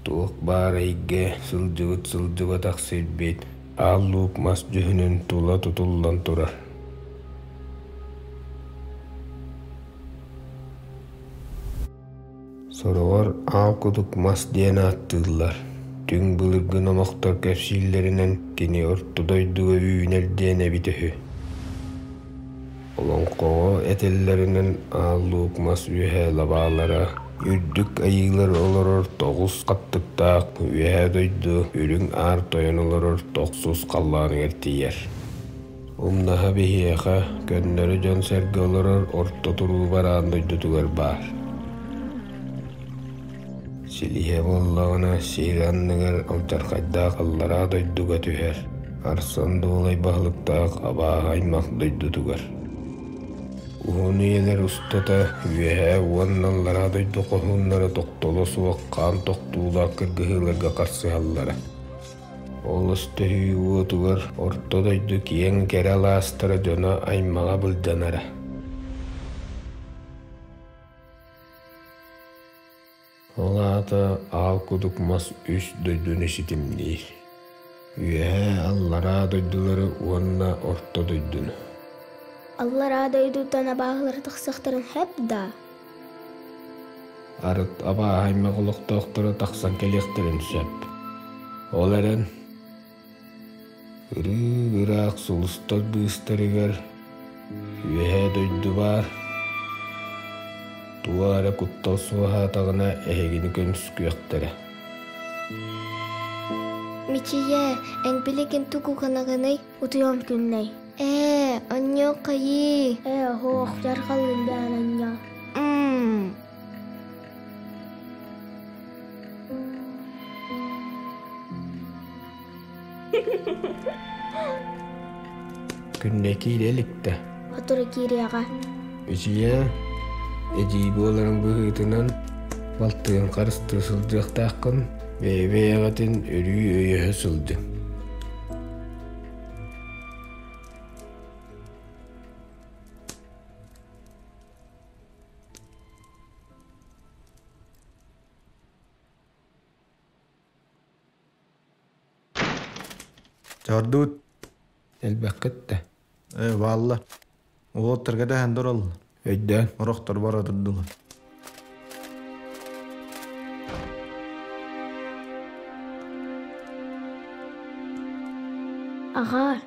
Туох баар эйгэ сылдьыбыт-сылдьыбатах сирбит Аал Луук мас дьүһүнүн тула тутуллан турар. Сороҕор аал кудук мас диэн ааттыыллар. Түҥ былыргы номохтор кэпсииллэринэн кини орто дойдуга үүнэр диэн эбитэ үһү. Олоҥхоҕо этэллэринэн Аал Луук мас үөһээ лабаалара үрдүк айыылар олорор тоҕус хаттыктаах үөһээ дойду үрүҥ аар тойон олорор тохсус халлааныгар тиийэр. Умнаһа биһиэхэ, көннөрү дьон-сэргэ олорор орто туруу бараан дойдутугар баар. Силиһэ буоллаҕына сир анныгар алдьархайдаах аллараа дойдуга түһэр, Арсан Дуолай баһылыктаах абааһы аймах дойдутугар. Уһун үйэлэр устата үөһээ уонна аллараа дойду хоһууннара тохтоло суох хаан тохтуулаах кыргыһыыларга харсыһаллара. Ол өстөһүү уотугар орто дойду киэҥ кэрэ алаастара дьоно аймаҕа былдьанара. Ол аата аал кудук мас үс дойдуну ситимниир: үөһээ, аллараа дойдулары уонна орто дойдуну. Аллараа дойдуттан абааһылар тахсыахтарын сөп да? Арыт абааһы аймах олохтоохторо тахсан кэлиэхтэрин сөп. Ол эрэн, ырыы-ыраах сулустар быыстарыгар Үөһээ дойду баар, туох эрэ куттал суоһаатаҕына эһигини көмүскүөхтэрэ. Мичийэ, эн билигин тугу гынаҕыный? Утуйан күннэй. Ээ, онньоо хайыы? Ээ, оһох, дьарҕалыын бээн онньоо. Күннэ киирэ иликтэ. Сотору киириэҕэ. Үчүйэ, эдьиий буоларын быһыытынан балтыгын харыстыы сылдьыахтааххын, бэйэ-бэйэҕитин өрүү өйөһө сылдьыҥ. Чордуут Элбэххит да. Ээ, баалла. Уолаттарга дэһэн тураллар. Өйдөөн. Орохтор бара турдулар. Аҕаа,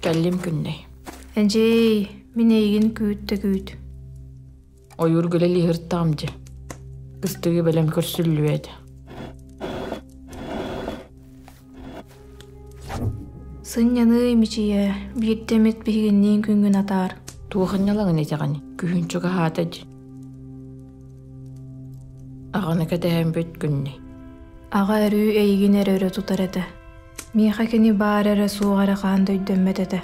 Кэллим күннэй. Эдьиэй, мин эйигин күүт да күүт. Ойуур үлэлииһыртаҕым дьэ. Кыстыгы бэлэм көрсүллүө этэ. Сынньаныый Мичийэ, биирдэ эмит биһигинниин күҥҥүн атаар. Туоханньалаҥын этэҕин, күһүн чугаһаата дии. Аҕаны кэтэһэн бүт күннэй. Аҕа өрүү эйигин эрэ өрө тутар этэ. Миэхэ кини баар эрэ суох эрэ хаһан да өйдөммөт этэ.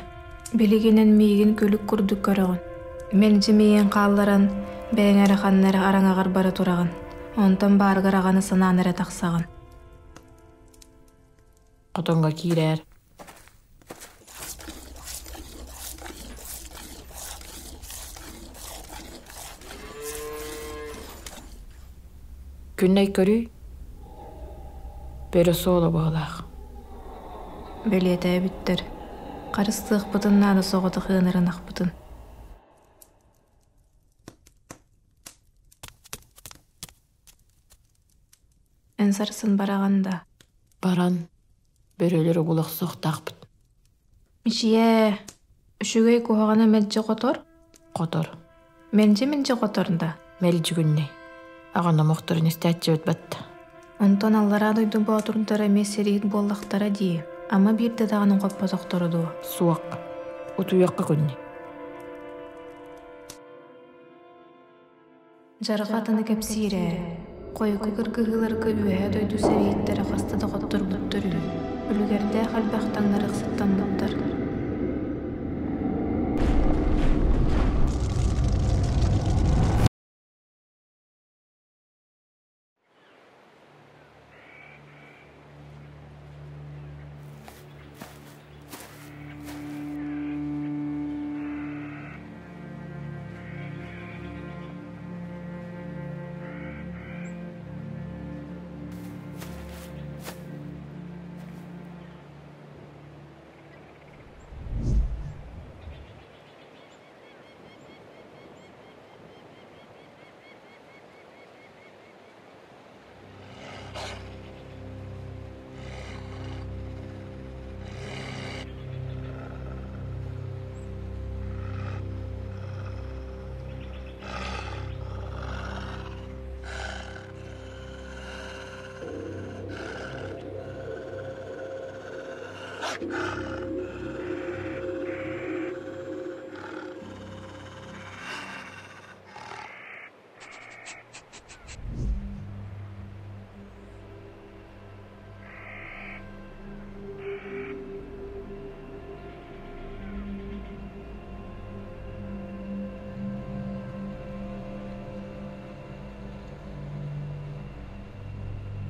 Билигин эн миигин күлүк курдук көрөҕүн. Мэлдьи миигин хаалларан, бэйэҥ эрэ ханна эрэ араҥаҕар бара тураҕын. Онтон бааргар аҕаны санаан эрэ тахсаҕын. Хотоҥҥо киирээр. Күннэй көрүй, бөрө суола быһыылаах. Бэлиэтээбиттэр, харыстыахпытын наада соҕотох ыанарынахпытын. Эн сарсын бараҕын да? Баран, бөрөлөр угулахсыахтаахпыт. Мичийээ, үчүгэй куһаҕаны мэлдьи хотор? Хотор. Мэлдьи-мэлдьи хотор да? Мэлдьи күннэй. Аҕа номохторун истээччибит батта. Онтон аллараа дойду боотурдара эмиэ сэрииһит буоллахтара дии. Ама биирдэ даҕаны хоппотохторо дуо? Суох. Утуйуохха күннэй. Дьарҕа атыны кэпсиир ээ. Хойукку кыргыһыыларга үөһээ дойду сэрииһиттэрэ хаста да хотторбуттар үһү. Үлүгэрдээх элбэх таҥнарыахсыттаммыттар.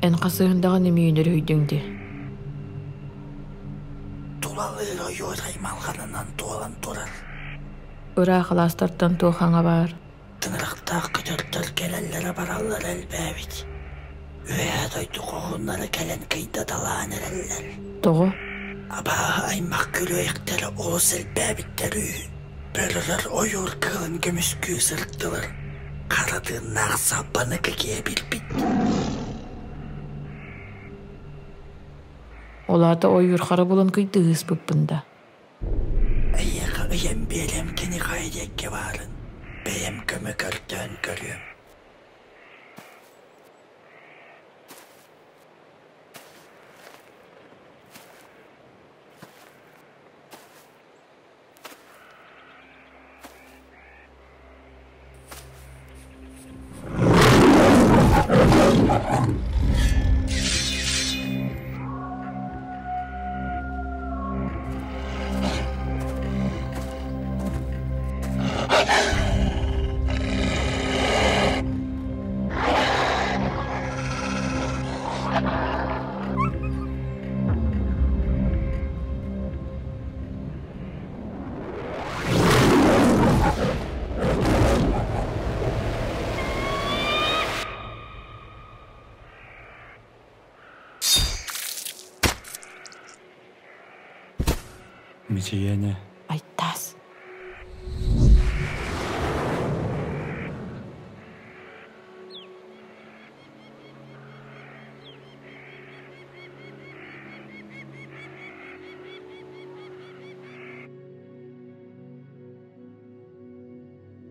Эн хасыһындаҕын эмиийин өрүһүйдүҥ дии. Тулалыыр ойуур аймалҕанынан туолан турар. Ыраах алаастартан туох аҥа баар? Тыҥырахтаах көтөрдөр кэлэллэрэ бараллара элбээбит. Үөһээ дойду хоһууннара кэлэн кыйдаталаан эрэллэр. Тоҕо? Абааһы аймах күрүөйэхтэрэ олус элбээбиттэр үһү. Бөрөлөр ойуур кыылын көмүскүү сырыттылар. Хара тыыннаах саппаны кэкиэ билбит. Ол аата ойуур хара булан кыйдыһыспыппын да. Эйиэхэ ыйан биэриэм кини хайа диэки баарын, бэйэм көмө көрдөөн көрүөм. Мичийэне. Айтаас.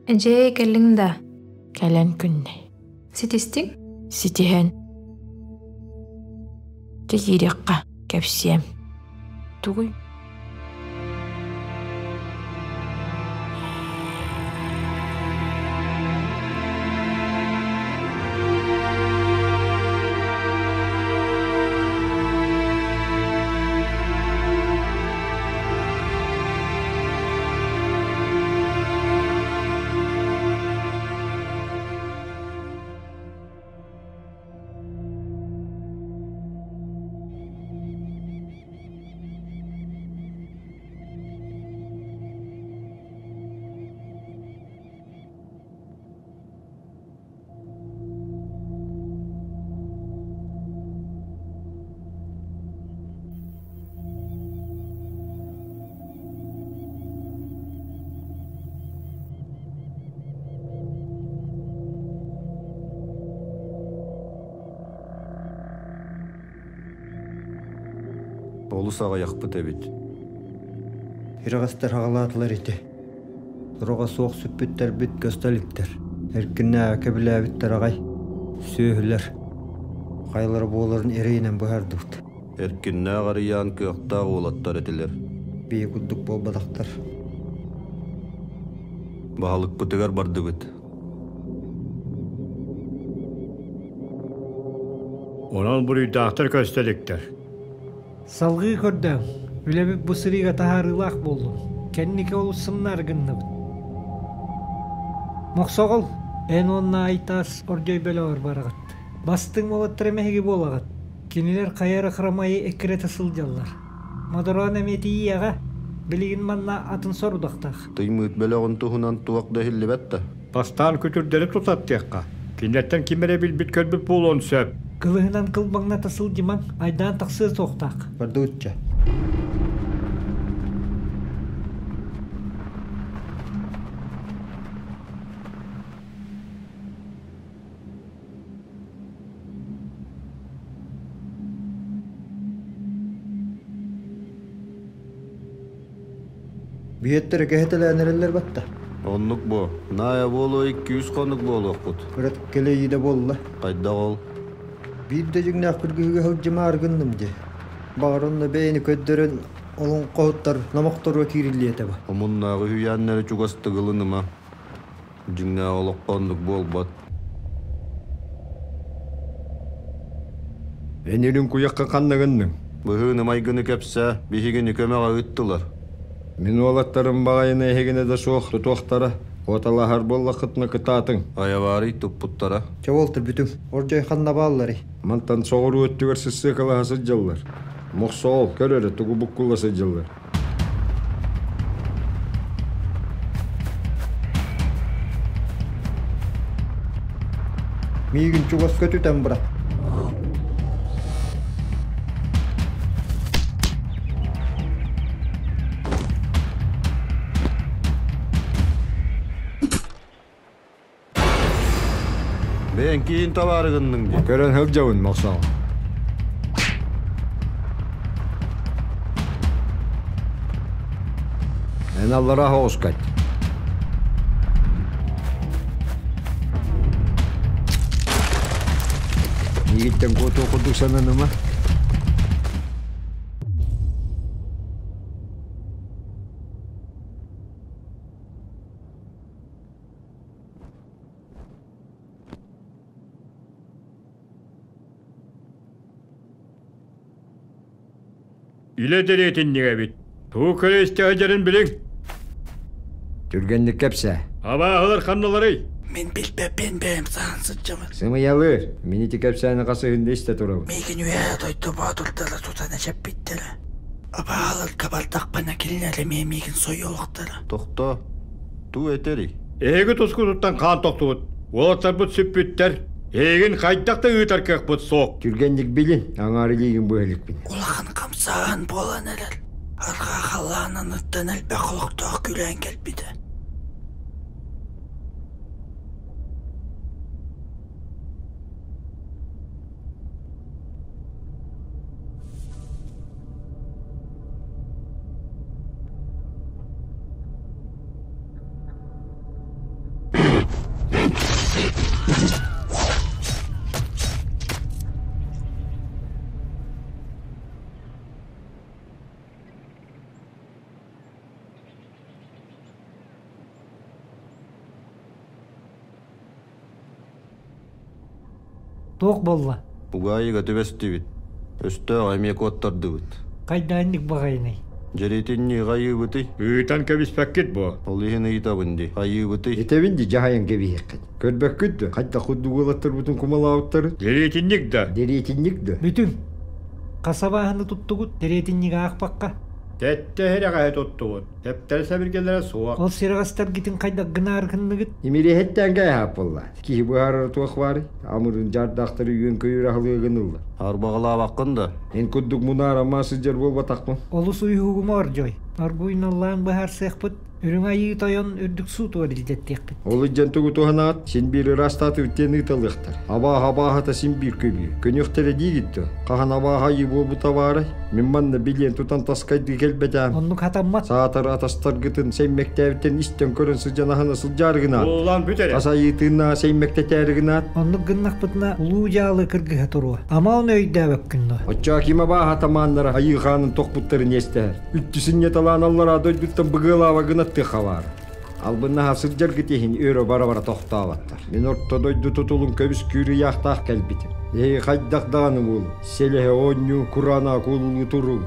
Эдьиэй кэллиҥ да? Кэлэн күннэй. Ситистиҥ? Ситиһэн. Дьэ киириэххэ, кэпсиэм. Тугуй? Олус аҕыйахпыт эбит. Ирэҕэстэр аҕалаатылар ити. Сураҕа суох сүппүттэрбит көстө иликтэр. Эркиннээҕи кэбилээбиттэр аҕай. Сүөһүлэр хайалара буоларын эрэйинэн быһаардыбыт. Эркиннээх Арыйаан кыахтаах уолаттар этилэр. Биһи курдук буолбатахтар. Баһылыкпытыгар бардыбыт. Онон буруйдаахтар көстө иликтэр. Салгыы көрдөөн, үлэбит бу сырыыга таһаарыылаах буоллун. Кэнники олус сымнаары гынныбыт. Мохсоҕол, эн уонна Айтаас ордьой бөлөҕөр бараҕыт. Бастыҥ уолаттар эмэһиги буолаҕыт. Кинилэр хайа эрэ храмайы эккирэтэ сылдьаллар. Модороон эмиэ тиийиэҕэ. Билигин манна атын сорудахтаах. Тыймыыт бөлөҕүн туһунан туох да иһиллибэт да. Бастаан күтүрдэри тутаттыахха. Кинилэртэн ким эрэ билбит-көрбүт буолуон сөп. Кылыһынан кылбаҥната сылдьымаҥ, айдаан тахсыа суохтаах. Бардыбытча. Биһиэттэрэ кэһэтэлээн эрэллэр батта. Оннук буо. Наайа буолуо 200 хонук буолуохпут. Кырат кэлэйиидэ буолла. Хайдах ол? Биир да дьиҥнээх кыргыһыыга сылдьымаары гынным дии. Баҕар онно бэйэни көрдөрөн олоҥхоһуттар номохторуга киириллиэ этэ ба. Омуннааҕы үһүйээннэри чугастык ылыныма. Дьиҥнээх олоххо оннук буолбат. Эн үрүҥ куйахха ханна гынныҥ? Быһыыны-майгыны кэпсээ, биһигини көмөҕө ыыттылар. Мин уолаттарым баҕайыны эһигини да суох тутуохтара, куоталаһар буоллаххытына кытаатыҥ. Айабаарый туппуттара. Чэ уолтар бүтүҥ, ордьой ханна баалларый? Мантан соҕуруу өттүгэр сыссыакалаһа сылдьаллар. Мохсоҕол, көр эрэ, тугу буккулла сылдьаллар. Миигин чугаска түтэн бырах. Бэйэҥ киин табаары гынныҥ дии. Көрөн сылдьабын, Мохсоҕол. Эн аллара оҕускать. Миигиттэн куотуох курдук сананыма. Илэ дэриэтинньик эбит. Тугу көрө истэ сылдьарын билиҥ. Түргэнник кэпсээ. Абааһылар ханналарый? Мин билбэппин бэйэм саһан сылдьабын. Сымыйалыыр. Мин ити кэпсээни хасыһында истэ турабын. Миигин үөһээ дойду боотурдара тутан эчэппиттэрэ. Абааһыларга бардахпына кинилэр эмиэ миигин сойуолуохтара. Тохтоо. Туу этэрий? Эһиги тускутуттан хаан тохтубут. Уолаттарбыт сүппүттэр. Эйигин хайдах да ыытар кыахпыт суох. Түргэнник билин, аҥаар илиигин быһа иликпин. Улахан хамсааһын буолан эрэр. Арҕаа халлаан аныттан элбэх олохтоох күрээн кэлбитэ. Туох буолла? Угаайыга түбэстибит. Өстөөх эмиэ куоттардыбыт. Хайдаанньык баҕайыный? Дьэритиннии хайыыбытый? Ыытан кэбиспэккит буо. Ол иһин ыйытабын дии. Хайыыбытый? Этэбин дии дьаһайан кэбиһиэххит. Көрбөккүт да, хайдах курдук уолаттарбытын кумалаабыттарын? Дэриэтинньик да? Дэриэтинньик да? Бүтүҥ. Хас абааһыны туттугут дэриэтинньиги аахпакка? Тэттэ иһирэҕэһи туттубут. Тэптэр сэбиргэлэрэ суох. Ол сирэҕэстэргитин хайдах гынаар гынныгыт? Имириэһиттэн кээһэп буолла. Киһи быһаарара туох баарый? Амырын дьаардаахтары үөн-көйүүр аһылыга гыныллар. Арбаҕалаабаккын да? Эн курдук мунаарама сылдьар буолбатахпын. Олус уйуһугума ордьой. Оргуйналлаан быһаарсыахпыт. Үрүҥ Айыы Тойон үрдүк суутугар илдьэттиэхпит. Ол илдьэн тугу туһанаат, син биир ыраастаатыбыт диэн ыыталыахтар. Абааһы абааһыта син биир көбүү. Көнүөхтэрэ диигит дуо? Хаһан абааһы айыы буолбута баарай? Мин манна билиэн тутан таскайдыы кэлбэтээм. Оннук хатаммат. Саатар атастаргытын сэймэктээбиттэн истэн көрөн сылдьан аһына сылдьаарыгынаат. Улан бүт эрэ. Ас айыытыыннаа сэймэктэтээригынаат. Оннук гыннахпытына улуу дьаалы кыргыһа туруо. Ама ону өйдөөбөккүн дуо? Оччо Акима бааһа атамааннара айыы хаанын тохпуттарын иэстэһэр. Үттүсүн ньаталаан аллараа дойдуттан быгыалаава гынаттыахха баар. Албыннаһа сылдьаргыт иһин өрө бара-бара тохтооботтор. Мин орто дойду тутулун көмүскүүр ыйаахтаах кэлбитим. Эһи хайдах даҕаны буолу, сэлэһэ оонньуу, кураана куулулуу туруҥ.